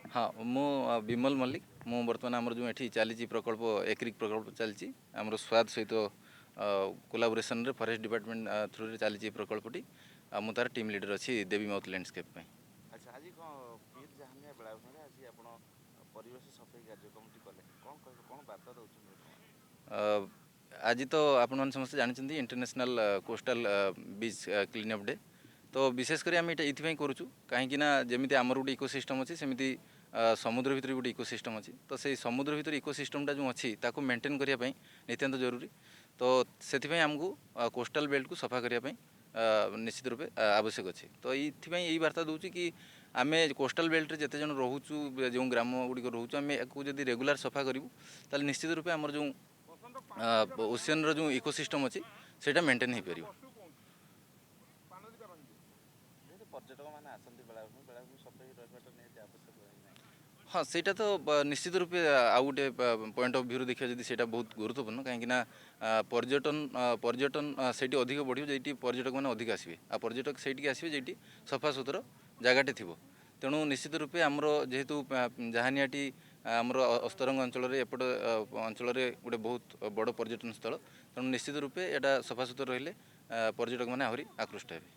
ହଁ, ମୁଁ ବିମଲ ମଲ୍ଲିକ। ମୁଁ ବର୍ତ୍ତମାନ ଆମର ଯେଉଁ ଏଠି ଚାଲିଛି ପ୍ରକଳ୍ପ, ଏକ୍ରିକ୍ ପ୍ରକଳ୍ପ ଚାଲିଛି, ଆମର ସ୍ୱାଦ ସହିତ କୋଲାବୋରେସନରେ ଫରେଷ୍ଟ ଡିପାର୍ଟମେଣ୍ଟ ଥ୍ରୁରେ ଚାଲିଛି ଏ ପ୍ରକଳ୍ପଟି। ଆଉ ମୁଁ ତାର ଟିମ୍ ଲିଡର ଅଛି ଦେବୀ ମାଉଥ ଲ୍ୟାଣ୍ଡସ୍କେପ୍ ପାଇଁ। ଆଚ୍ଛା, ଆଜି କ'ଣ ପୀର ଜାହାନିଆ ବେଳାଭୂମିରେ ଆଜି ଆପଣ ପରିବେଶ ସଫେଇ କାର୍ଯ୍ୟକ୍ରମଟି କଲେ, କ'ଣ କହିବେ, କ'ଣ ବାର୍ତ୍ତା ଦେଉଛନ୍ତି ଲୋକମାନଙ୍କୁ? ଆଜି ତ ଆପଣମାନେ ସମସ୍ତେ ଜାଣିଛନ୍ତି International Coastal Beach Clean Up Day। ତ ବିଶେଷ କରି ଆମେ ଏଇଟା ଏଇଥିପାଇଁ କରୁଛୁ କାହିଁକି ନା ଯେମିତି ଆମର ଗୋଟେ ଇକୋସିଷ୍ଟମ୍ ଅଛି, ସେମିତି ସମୁଦ୍ର ଭିତରେ ଗୋଟେ ଇକୋସିଷ୍ଟମ୍ ଅଛି। ତ ସେଇ ସମୁଦ୍ର ଭିତରେ ଇକୋସିଷ୍ଟମ୍ଟା ଯେଉଁ ଅଛି, ତାକୁ ମେଣ୍ଟେନ୍ କରିବା ପାଇଁ ନିତ୍ୟାନ୍ତ ଜରୁରୀ। ତ ସେଥିପାଇଁ ଆମକୁ କୋଷ୍ଟାଲ ବେଲ୍ଟକୁ ସଫା କରିବା ପାଇଁ ନିଶ୍ଚିତ ରୂପେ ଆବଶ୍ୟକ ଅଛି। ତ ଏଇଥିପାଇଁ ଏଇ ବାର୍ତ୍ତା ଦେଉଛି କି ଆମେ କୋଷ୍ଟାଲ ବେଲ୍ଟରେ ଯେତେ ଜଣ ରହୁଛୁ, ଯେଉଁ ଗ୍ରାମ ଗୁଡ଼ିକ ରହୁଛୁ, ଆମେ ୟାକୁ ଯଦି ରେଗୁଲାର ସଫା କରିବୁ, ତାହେଲେ ନିଶ୍ଚିତ ରୂପେ ଆମର ଯେଉଁ ଓସିଆନର ଯେଉଁ ଇକୋସିଷ୍ଟମ୍ ଅଛି, ସେଇଟା ମେଣ୍ଟେନ୍ ହେଇପାରିବ। ଯେହେତୁ ପର୍ଯ୍ୟଟକମାନେ ଆସନ୍ତି ବେଳାଭୂମି, ବେଳାଭୂମି ସଫେଇ ରହିବାଟା ନିହାତି ଆବଶ୍ୟକ ନାହିଁ? ହଁ, ସେଇଟା ତ ନିଶ୍ଚିତ ରୂପେ ଆଉ ଗୋଟେ ପଏଣ୍ଟ ଅଫ୍ ଭ୍ୟୁରୁ ଦେଖିବା ଯଦି, ସେଇଟା ବହୁତ ଗୁରୁତ୍ୱପୂର୍ଣ୍ଣ। କାହିଁକି ନା ପର୍ଯ୍ୟଟନ ସେଇଠି ଅଧିକ ବଢ଼ିବ ଯେଉଁଠି ପର୍ଯ୍ୟଟକମାନେ ଅଧିକ ଆସିବେ, ଆଉ ପର୍ଯ୍ୟଟକ ସେଇଠିକି ଆସିବେ ଯେଉଁଠି ସଫାସୁତୁରା ଜାଗାଟେ ଥିବ। ତେଣୁ ନିଶ୍ଚିତ ରୂପେ ଆମର ଯେହେତୁ ଜାହାନିଆଟି ଆମର ଅସ୍ତରଙ୍ଗ ଅଞ୍ଚଳରେ, ଏପଟ ଅଞ୍ଚଳରେ ଗୋଟେ ବହୁତ ବଡ଼ ପର୍ଯ୍ୟଟନ ସ୍ଥଳ, ତେଣୁ ନିଶ୍ଚିତ ରୂପେ ଏଇଟା ସଫାସୁତୁରା ରହିଲେ ପର୍ଯ୍ୟଟକମାନେ ଆହୁରି ଆକୃଷ୍ଟ ହେବେ।